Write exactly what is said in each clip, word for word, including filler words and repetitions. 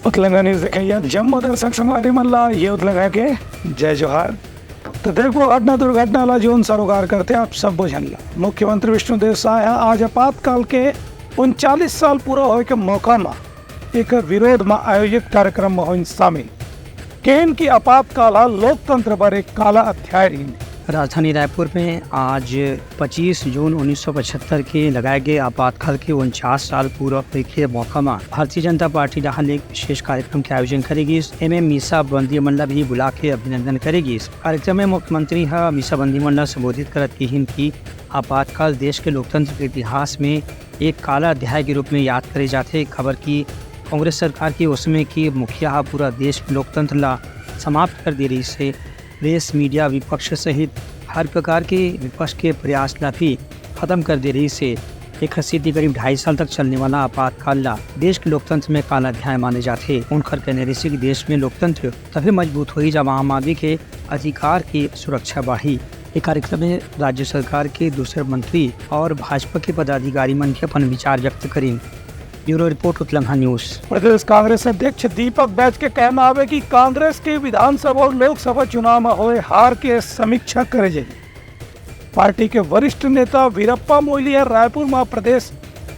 उतलंगा news देखइया जम्मो दर्शक संगवारी मन ला ये उतलंगा के जय जोहार। तो देखो, घटना दुर्घटना ला जोन सरोकार करते आप सब झन ला। मुख्यमंत्री विष्णुदेव साय ह आज आपातकाल के उनचालीस साल पूरा होए के मौका मा एकर विरोध मा आयोजित कार्यक्रम मा होइन शामिल। केन की आपातकाल ह लोकतंत्र बर एक काला अध्याय रहिन। राजधानी रायपुर में आज पच्चीस जून उन्नीस सौ पचहत्तर के लगाए गए आपातकाल के उनचास साल पूरा होए के मौका मा भारतीय जनता पार्टी डहार ले एक विशेष कार्यक्रम के आयोजन करे गिस। एमे मीसा बंदी मन ला भी बुला के अभिनंदन करे गिस। कार्यक्रम में मुख्यमंत्री ह मीसा बंदी मन ला संबोधित करत किहिन कि आपातकाल देश के लोकतंत्र के इतिहास में एक काला अध्याय के रूप में याद करे जाथे, काबर कि कांग्रेस सरकार के ओ समय के मुखिया ह पूरा देश में लोकतंत्र ला समाप्त कर दे रहिस हे। प्रेस, मीडिया, विपक्ष सहित हर प्रकार के विपक्ष के प्रयास ला भी खत्म कर दे रहिस हे। एखर सेती करीब ढाई साल तक चलने वाला आपातकाल ला देश के लोकतंत्र में काला अध्याय माने जाथे। उनकर कहने रहिस कि देश में लोकतंत्र तभी मजबूत होही, जब आम आदमी के अधिकार की सुरक्षा बढ़ी। ये कार्यक्रम में राज्य सरकार के दूसर मंत्री और भाजपा के पदाधिकारी मन के अपन विचार व्यक्त करिन। Bureau report, Utlangha news. प्रदेश कांग्रेस अध्यक्ष दीपक बैज के कहना हवे कि कांग्रेस के विधानसभा और लोकसभा चुनाव में होए हार के समीक्षा करे जाही। पार्टी के वरिष्ठ नेता वीरप्पा मोइली ह रायपुर में प्रदेश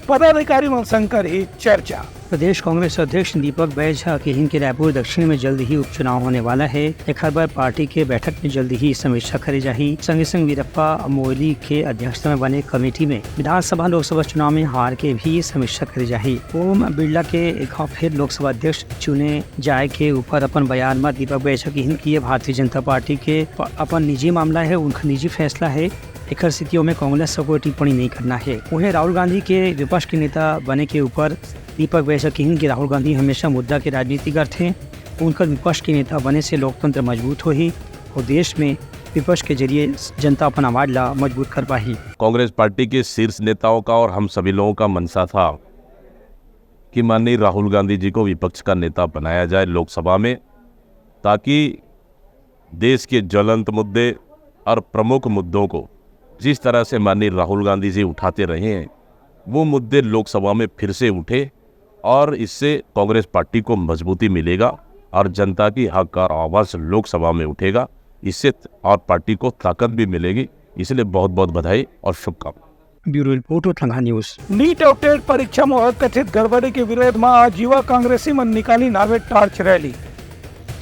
पदाधिकारी मन संग करही चर्चा। प्रदेश कांग्रेस अध्यक्ष दीपक बैज ह किहिन के रायपुर दक्षिण में जल्द ही उपचुनाव होने वाला है। एखर बर पार्टी के बैठक में जल्द ही समीक्षा करे जाही। संगे संग वीरप्पा मोइली के अध्यक्षता में बने कमेटी में विधानसभा लोकसभा चुनाव में हार के भी समीक्षा करे जाही। ओम बिरला के एक बार फिर लोकसभा अध्यक्ष चुने जाए के ऊपर अपन बयान में दीपक बैज ह किहिन कि ये भारतीय जनता पार्टी के प-, अपन निजी मामला है, उनका निजी फैसला है। एखर सेती ओमे कांग्रेस से कोई टिप्पणी नहीं करना है। उन्हें राहुल गांधी के विपक्ष के नेता बने के ऊपर दीपक बैज ह किहिन कि राहुल गांधी हमेशा मुद्दा के राजनीति करथे। उनकर विपक्ष के नेता बने से लोकतंत्र मजबूत होही और देश में विपक्ष के जरिए जनता अपन आवाज ला मजबूत कर पाही। कांग्रेस पार्टी के शीर्ष नेताओं का और हम सभी लोगों का मंशा था कि माननीय राहुल गांधी जी को विपक्ष का नेता बनाया जाए लोकसभा में, ताकि देश के ज्वलंत मुद्दे और प्रमुख मुद्दों को जिस तरह से माननीय राहुल गांधी जी उठाते रहे हैं, वो मुद्दे लोकसभा में फिर से उठे और इससे कांग्रेस पार्टी को मजबूती मिलेगा और जनता की हक और आवाज लोकसभा में उठेगा। इससे और पार्टी को ताकत भी मिलेगी। इसलिए बहुत बहुत बधाई और शुभकामनाएं। Bureau report, Utlangha news. NEET और टेट परीक्षा में होए कथित गड़बड़ी के विरोध में आज युवा कांग्रेसी मन निकालिन हावे टॉर्च रैली।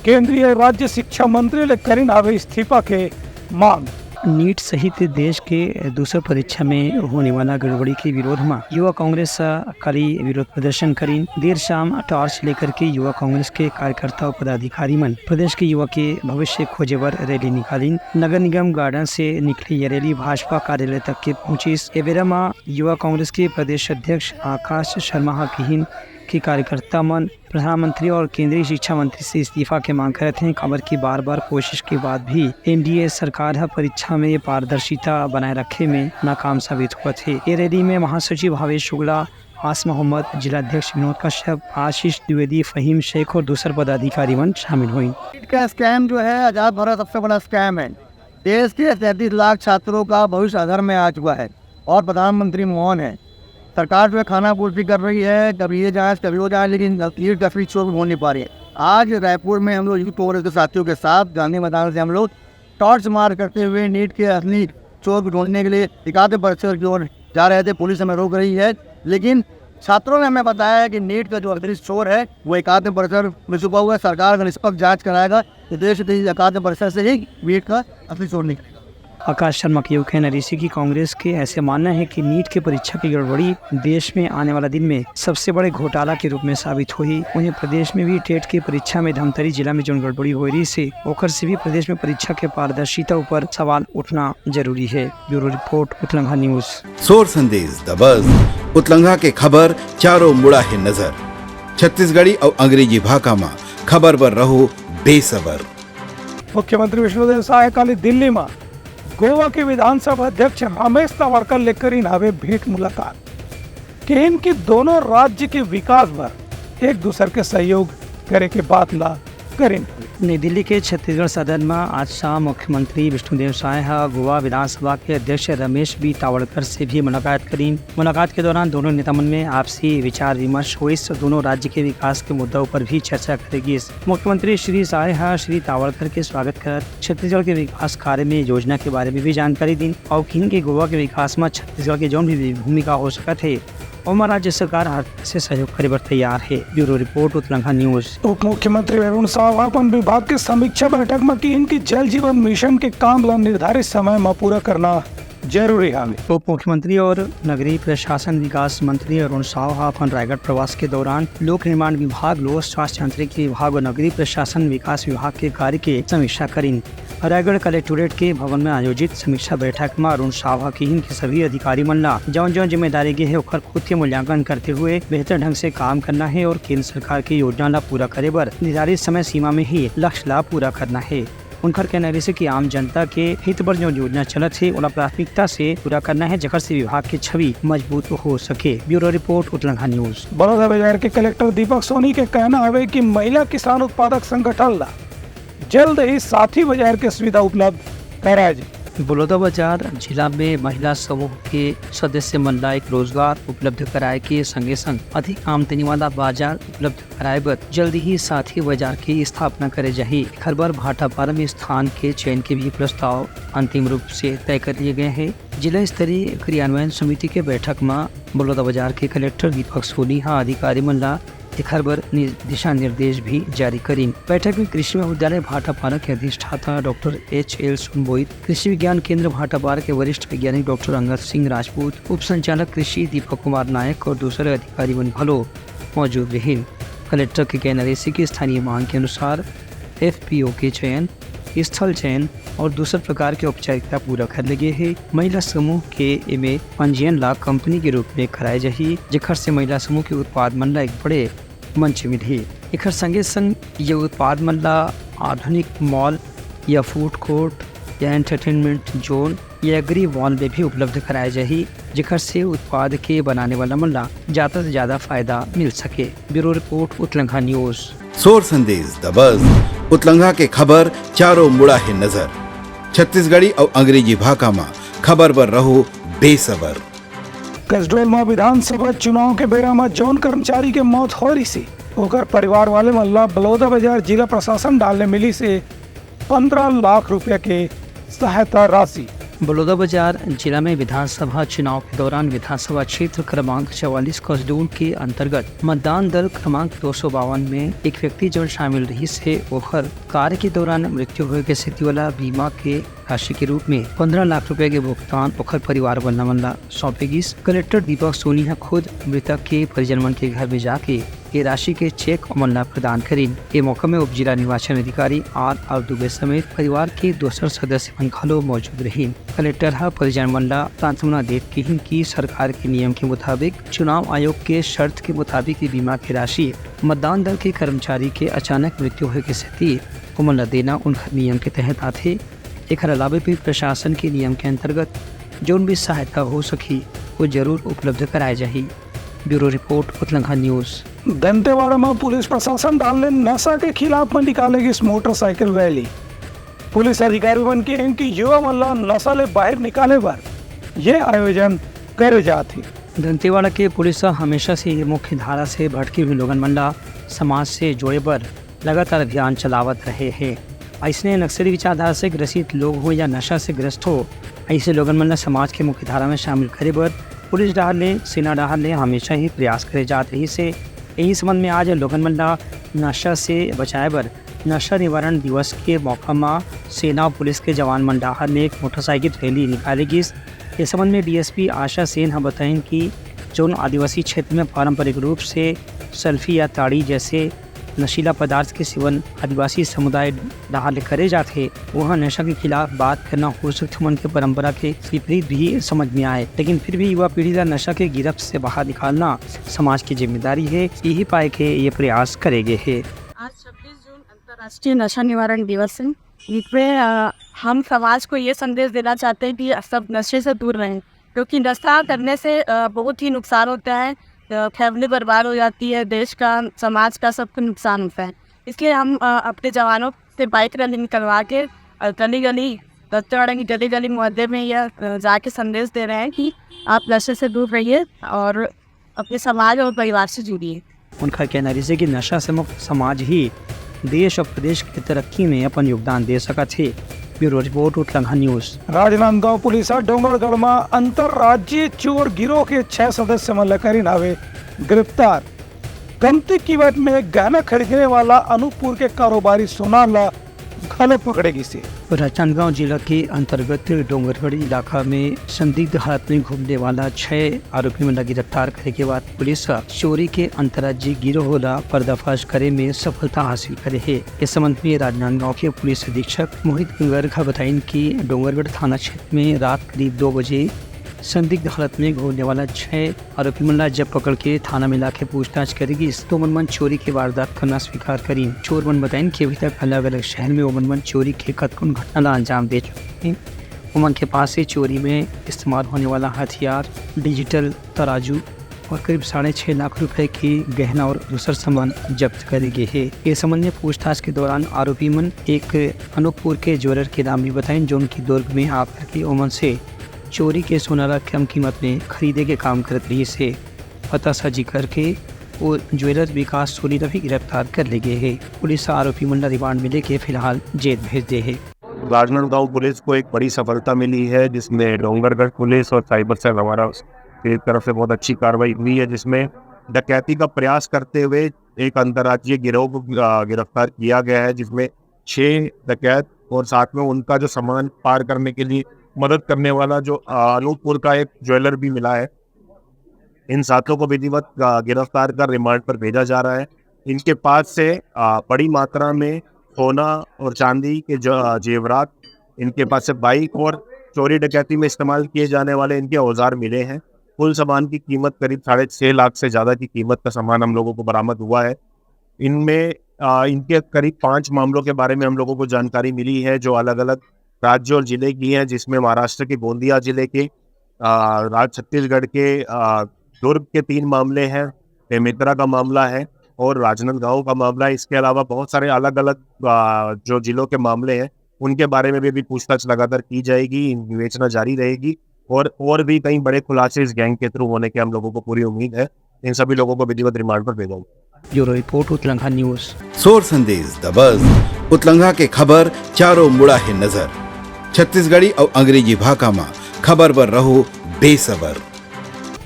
केंद्रीय राज्य शिक्षा मंत्री ले करिन हावे इस्तीफा के मांग। नीट सहित देश के दूसर परीक्षा में होने वाला गड़बड़ी के विरोध में युवा कांग्रेस ह काली विरोध प्रदर्शन करिन। देर शाम टॉर्च लेकर के युवा कांग्रेस के कार्यकर्ता और पदाधिकारी मन प्रदेश के युवा के भविष्य खोजे बर रैली निकालिन। नगर निगम गार्डन से निकले ये रैली भाजपा कार्यालय तक के पहुंचिस। ए बेरा म युवा कांग्रेस के प्रदेश अध्यक्ष आकाश शर्मा ह किहिन कि कार्यकर्ता मन प्रधानमंत्री और केंद्रीय शिक्षा मंत्री से इस्तीफा के मांग करत हैं, काबर कि बार-बार कोशिश के बाद भी एनडीए सरकार ह परीक्षा में पारदर्शिता बनाए रखे में नाकाम साबित होवत हे। ये रैली में महासचिव भावेश शुक्ला, आस मोहम्मद, जिला अध्यक्ष विनोद कश्यप, आशीष द्विवेदी, फहीम शेख और दूसर पदाधिकारी मन शामिल होइन। नीट का स्कैम जो है, आजाद भारत सबसे बड़ा स्कैम है। देश के सैंतीस लाख छात्रों का भविष्य अधर में आ चुका है और प्रधानमंत्री मौन है। सरकार जो है खाना पूर्ति कर रही है, कभी ये जांच, कभी वो जांच, लेकिन नीट का असली चोर ढूंढ नहीं पा रही है। आज रायपुर में हम लोग यूथ कांग्रेस के साथियों के साथ गांधी मैदान से हम लोग टॉर्च मार्च करते हुए नीट के असली चोर को ढूंढने के लिए एकाध परिसर की ओर जा रहे थे। पुलिस हमें रोक रही है, लेकिन छात्रों ने हमें बताया है कि नीट का जो असली चोर है वो एकाध परिसर में छुपा हुआ है। सरकार अगर निष्पक्ष जांच कराएगा तो देश के एकाध परिसर से ही नीट का असली चोर निकलेगा। आकाश शर्मा के ये कहना रहिस कि कांग्रेस के ऐसे मानना है कि नीट के परीक्षा की गड़बड़ी देश में आने वाला दिन में सबसे बड़े घोटाला के रूप में साबित होही। उन्हें प्रदेश में भी टेट की परीक्षा में धमतरी जिला में जोन गड़बड़ी होए रहिस हे, ओकर से भी प्रदेश में परीक्षा के पारदर्शिता ऊपर सवाल उठना जरूरी है। Bureau report, Utlangha news. सोर संदेश दबस, उतलंघा के खबर चारों मुड़ा है नजर। छत्तीसगढ़ी और अंग्रेजी भाखा मा खबर बर रहो बेसबर। मुख्यमंत्री विष्णुदेव साय काली दिल्ली मा गोवा के विधानसभा अध्यक्ष रमेश तवड़कर ले करिन हावे भेंट मुलाकात। किहिन कि दोनों राज्य के विकास बर एक दूसर के सहयोग करे के बात ला करिन हावे। नई दिल्ली के छत्तीसगढ़ सदन म आज शाम मुख्यमंत्री विष्णुदेव साय ह गोवा विधानसभा के अध्यक्ष रमेश बी तावड़कर से भी मुलाकात करीन। मुलाकात के दौरान दोनों नेता मन में आपसी विचार विमर्श होइस। दोनों राज्य के विकास के मुद्दा ऊपर भी चर्चा करे गिस। मुख्यमंत्री श्री साय ह श्री तावड़कर के स्वागत करत छत्तीसगढ़ के विकास कार्य में योजना के बारे में भी जानकारी दीन अउ किहिन के गोवा के विकास म छत्तीसगढ़ के जौन भी भूमिका हो सकत हे, ओमा राज्य सरकार हर तरह से सहयोग करे बर तैयार हे। Bureau report, Utlangha news. उप मुख्यमंत्री अरुण साव अपन विभाग के समीक्षा बैठक म किहिन कि जल जीवन मिशन के काम ल निर्धारित समय म पूरा करना जरूरी हावे। उप मुख्यमंत्री और नगरीय प्रशासन विकास मंत्री अरुण साव ह अपन रायगढ़ प्रवास के दौरान लोक निर्माण विभाग, लोक स्वास्थ्य यांत्रिकी विभाग और नगरीय प्रशासन विकास विभाग के कार्य के समीक्षा करीन। रायगढ़ कलेक्टोरेट के भवन में आयोजित समीक्षा बैठक में अरुण साव ह किहिन कि सभी अधिकारी मन ला जौन जौन जिम्मेदारी गे हे, ओकर खुद के मूल्यांकन करते हुए बेहतर ढंग से काम करना हे और केंद्र सरकार की योजना ला पूरा करे बर निर्धारित समय सीमा में ही लक्ष्य ला पूरा करना हे। उनकर कहना रहिसे कि आम जनता के हित बर जो योजना चलत हे, ओला प्राथमिकता से पूरा करना हे, जेकर से विभाग के छवि मजबूत हो सके। Bureau report, Utlangha news. Balodabazar के कलेक्टर दीपक सोनी के कहना हवे कि महिला किसान उत्पादक संगठन ला जल्द ही साथी बाजार के सुविधा उपलब्ध कराए जाए। बलौदाबाजार जिला में महिला समूह के सदस्य मन ला एक रोजगार उपलब्ध कराए के संगे संग अधिक आमदनी वाला बाजार उपलब्ध कराए बर जल्द ही साथी बाजार की स्थापना करे जाही। एखर बर भाटापारा में स्थान के चयन के भी प्रस्ताव अंतिम रूप से तय कर लिए गए हैं। जिला स्तरीय क्रियान्वयन समिति के बैठक में बलौदाबाजार के कलेक्टर दीपक सोनी ह अधिकारी मन ला एखर बर नि-, दिशा निर्देश भी जारी करीन। बैठक में कृषि महाविद्यालय भाटापारा के अधिष्ठाता डॉक्टर एच एल सुनबोई, कृषि विज्ञान केंद्र भाटापारा के वरिष्ठ वैज्ञानिक डॉक्टर अंगद सिंह राजपूत, उप संचालक कृषि दीपक कुमार नायक और दूसरे अधिकारी मन घलो मौजूद रहिन। कलेक्टर के कहना रहिसे कि स्थानीय मांग के अनुसार एफपीओ के चयन, स्थल चयन और दूसर प्रकार के औपचारिकता पूरा कर ले गे हे। महिला समूह के एमे पंजीयन ला कंपनी के रूप में कराए जाही, जेखर से महिला समूह के उत्पाद मन ला एक बड़े मंच मिलही। एखर संगे संग ये उत्पाद मन ला आधुनिक मॉल या फूड कोर्ट या एंटरटेनमेंट जोन या एग्री मॉल में भी उपलब्ध कराए जाही, जेखर से उत्पाद के बनाने वाला मन ला ज्यादा से ज्यादा फायदा मिल सके। Bureau report, Utlangha news. सोर संदेश दबस, उतलंघा के खबर चारों मुड़ा हे नजर। छत्तीसगढ़ी अउ अंग्रेजी भाखा म खबर बर रहो बेसबर। कसडोल म विधानसभा चुनाव के बेरा म जौन कर्मचारी के मौत होय रिहिसे, ओकर परिवार वाले मन ला बलौदाबाजार जिला प्रशासन डाहर ले मिलिसे पंद्रह लाख रुपया के सहायता राशि। बलौदाबाजार जिला में विधानसभा चुनाव के दौरान विधानसभा क्षेत्र क्रमांक चवालीस कसडोल के अंतर्गत मतदान दल क्रमांक दो सौ बावन में एक व्यक्ति जौन शामिल रिहिसे, ओकर कार्य के दौरान मृत्यु होए के सेती वाला बीमा के राशि के रूप में पंद्रह लाख रुपया के भुगतान ओकर परिवार वाला मन ला सौंपे गिस। कलेक्टर दीपक सोनी ह खुद मृतक के परिजन मन के घर में जाके ये राशि के चेक ओमन ला प्रदान करीन। ये मौका में उप जिला निर्वाचन अधिकारी आर आर दुबे समेत परिवार के दोसर सदस्य मन घलो मौजूद रहिन। कलेक्टर ह परिजन मन ला सांत्वना देत किहिन कि सरकार के नियम के मुताबिक, चुनाव आयोग के शर्त के मुताबिक ये बीमा के राशि मतदान दल के कर्मचारी के अचानक मृत्यु होए के सेती ओमन ला देना उनकर नियम के तहत आथे। एखर अलावे भी प्रशासन के नियम के अंतर्गत जौन भी सहायता हो सकही, वो जरूर उपलब्ध कराए जाही। Bureau report, Utlangha news. Dantewada म पुलिस प्रशासन डाहर ले नशा के खिलाफ म निकाले गिस मोटरसाइकिल रैली। पुलिस अधिकारी मन के कहिन कि युवा मन ला नशा ले बाहर निकाले बर ये आयोजन करे जात हे। दंतेवाड़ा के पुलिस ह हमेशा से ही मुख्य धारा से भटके हुए लोगन मन ला समाज से जोड़े बर लगातार अभियान चलावत रहे हे। अइसने नक्सली विचारधारा से ग्रसित लोग हो या नशा से ग्रस्त हो, अइसे लोगन मन ला समाज के मुख्य धारा में शामिल करे बर पुलिस डाहर ले, सेना डाहर ले हमेशा ही प्रयास करे जात रहिस हे। यही संबंध में आज लोगन मन ला नशा से बचाए बर नशा निवारण दिवस के मौका म सेना अउ पुलिस के जवान मन डाहर ले एक मोटरसाइकिल रैली निकाले गिस। इस संबंध में डीएसपी आशा सेन ह बताइन कि जौन आदिवासी क्षेत्र में पारंपरिक रूप से सल्फी या ताड़ी जैसे नशीला पदार्थ के सेवन आदिवासी समुदाय डाहर ले करे जाथे, उहाँ नशा के खिलाफ बात करना हो सकथे मन के परंपरा के विपरीत भी समझ में आए, लेकिन फिर भी युवा पीढ़ी ला नशा के गिरफ्त से बाहर निकालना समाज की जिम्मेदारी हे। यही पाए के ये प्रयास करे गे हे। आज छब्बीस जून अंतर्राष्ट्रीय नशा निवारण दिवस है, जिसमें, अ, हम समाज को ये संदेश देना चाहते हैं कि सब नशे से दूर रहें, क्योंकि नशा करने से, अ, बहुत ही नुकसान होता है। अ, फैमिली बर्बाद हो जाती है, देश का, समाज का, सबको नुकसान होता है। इसलिए हम, अ, अपने जवानों से बाइक रैली निकलवा के और गली गली, दंतेवाड़ा की गली गली मोहल्ले में यह अ, जाके संदेश दे रहे हैं कि आप नशे से दूर रहिए और अपने समाज और परिवार से जुड़िए। उनका कहना रहिसे कि नशा से मुक्त समाज ही देश और प्रदेश की तरक्की में अपन योगदान दे सकत हे। Bureau report, Utlangha news. Rajnandgaon police ह डोंगरगढ़ म अंतर्राज्यीय चोर गिरोह के छह सदस्य मन ल करिन हावे गिरफ्तार। कमती कीमत में गहना खरीदने वाला अनूपपुर के कारोबारी सोनार ल घलो पकड़े गिसे। राजनांदगांव जिला के अंतर्गत डोंगरगढ़ इलाका में संदिग्ध हालत में घूमने वाला छह आरोपी मन ला गिरफ्तार करे के बाद पुलिस ह चोरी के अंतर्राज्यीय गिरोह ला पर्दाफाश करे में सफलता हासिल करे हे। इस संबंध में राजनांदगांव के पुलिस अधीक्षक मोहित गर्ग ह बताइन कि डोंगरगढ़ थाना क्षेत्र में रात करीब दो बजे संदिग्ध हालत में घूमने वाला छह आरोपी मन ला जब पकड़ के थाना में लाके पूछताछ करे गिस, तो ओमन मन चोरी के वारदात करना स्वीकार करिन। चोर मन बताइन कि अभी तक अलग-अलग शहर में ओमन मन चोरी के कतकोन घटना ला अंजाम दे चुके हैं। ओमन के पास से चोरी में इस्तेमाल होने वाला हथियार, डिजिटल तराजू और करीब साढ़े छह लाख रुपए के गहना और दूसर सामान जब्त करे गे हे। ये संबंध में पूछताछ के दौरान आरोपी मन एक अनूपपुर के ज्वेलर के नाम भी बताइन, जोन की दुर्ग में आकर के ओमन से चोरी के सोना ला कम कीमत में खरीदे के काम करत रहिस हे। पतासाजी करके वो ज्वेलर विकास सोनी ला भी गिरफ्तार कर ले गे हे। पुलिस ह आरोपी मन ला रिमांड में लेके फिलहाल जेल भेज दे हे। राजनांदगांव पुलिस को एक बड़ी सफलता मिली है, जिसमें डोंगरगढ़ पुलिस और साइबर सेल हमारा की तरफ से बहुत अच्छी कार्रवाई हुई है, जिसमें डकैती का प्रयास करते हुए एक अंतर्राज्यीय गिरोह को, अ, गिरफ्तार किया गया है, जिसमें छह डकैत और साथ में उनका जो सामान पार करने के लिए मदद करने वाला जो, अ, अनूपपुर का एक ज्वेलर भी मिला है। इन सातों को विधिवत, अ, गिरफ्तार कर रिमांड पर भेजा जा रहा है। इनके पास से, अ, बड़ी मात्रा में सोना और चांदी के ज-, अ, जेवरात, इनके पास से बाइक और चोरी डकैती में इस्तेमाल किए जाने वाले इनके औजार मिले हैं। कुल सामान की कीमत करीब साढ़े छह लाख से ज़्यादा की कीमत का सामान हम लोगों को बरामद हुआ है। इनमें, अ, इनके करीब पाँच मामलों के बारे में हम लोगों को जानकारी मिली है, जो अलग-अलग राज्य और जिले की हैं, जिसमें महाराष्ट्र के गोंदिया जिले के, अ, राज-, छत्तीसगढ़ के, अ, दुर्ग के तीन मामले हैं, बेमेतरा का मामला है और राजनांदगांव का मामला है। इसके अलावा बहुत सारे अलग-अलग, अ, जो जिलों के मामले हैं, उनके बारे में भी अभी पूछताछ लगातार की जाएगी, विवेचना जारी रहेगी और, और भी कई बड़े खुलासे इस गैंग के थ्रू होने की हम लोगों को पूरी उम्मीद है। इन सभी लोगों को विधिवत रिमांड पर भेजा जाएगा। Bureau report, Utlangha news. सोर संदेश दबस, उतलंघा के खबर चारों मुड़ा हे नजर। छत्तीसगढ़ी अउ अंग्रेजी भाखा म खबर बर रहो बेसबर।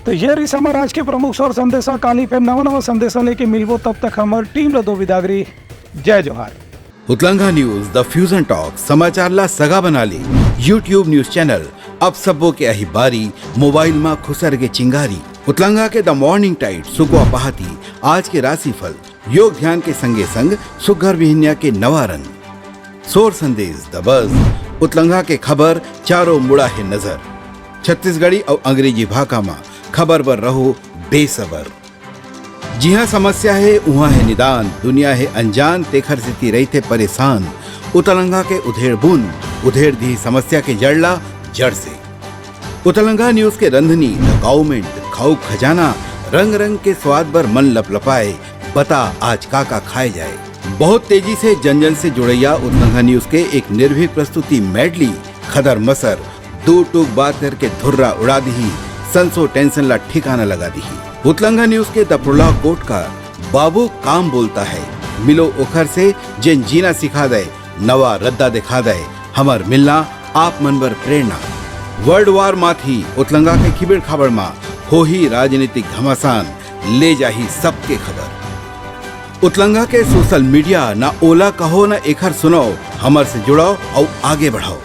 तो ये रहिस हमर आज के प्रमुख सोर संदेशा। काली फिर नवा नवा संदेशा लेके मिलबो, तब तक हमर टीम ल दो बिदागरी। जय जोहार। उतलंघा न्यूज, द फ्यूजन टॉक, समाचार ला सगा बना ले। YouTube न्यूज चैनल, अब सबो के अही बारी, मोबाइल मा खुसर के चिंगारी। उतलंघा के द मॉर्निंग टाइड, सुकवा पहाती, आज के राशिफल, योग ध्यान के संगे संग सुग्घर बिहनिया के नवा रंग। सोर संदेश दबस, उतलंघा के खबर चारों मुड़ा हे नजर। छत्तीसगढ़ी अउ अंग्रेजी भाखा मा खबर बर रहो बेसबर। जिहाँ समस्या हे, उहाँ हे निदान, दुनिया हे अनजान, तेखर सेती रहिथे परेशान। उतलंघा के उधेड़ बुन, उधेड़ दिही समस्या के जड़ ला, जड़ से। उतलंघा न्यूज के रंधनी, द गाउमेंट, खाऊ खजाना, रंग रंग के स्वाद बर मन लपलपाए, बता आज का का खाए जाए। बहुत तेजी से जन जन से जुड़ैया उतलंघा न्यूज के एक निर्भीक प्रस्तुति मेडली, खदर मसर, दू टूक बात करके धुर्रा उड़ा दिही, संसो टेंशन ला ठिकाना लगा दिही। उतलंघा न्यूज के द प्रोलॉग कोट का बाबू काम बोलता है, मिलो ओखर से जेन जीना सिखा दे, नवा रद्दा दिखा दे, हमर मिलना आप मन बर प्रेरणा। वर्ल्ड वार माथी उतलंघा के खिबेड़ खाबड़ मा होही राजनीतिक घमासान, ले जाही सबके खबर। उतलंघा के सोशल मीडिया ना ओला कहो ना एखर सुनाओ, हमर से जुड़ाओ अउ आगे बढ़ाओ।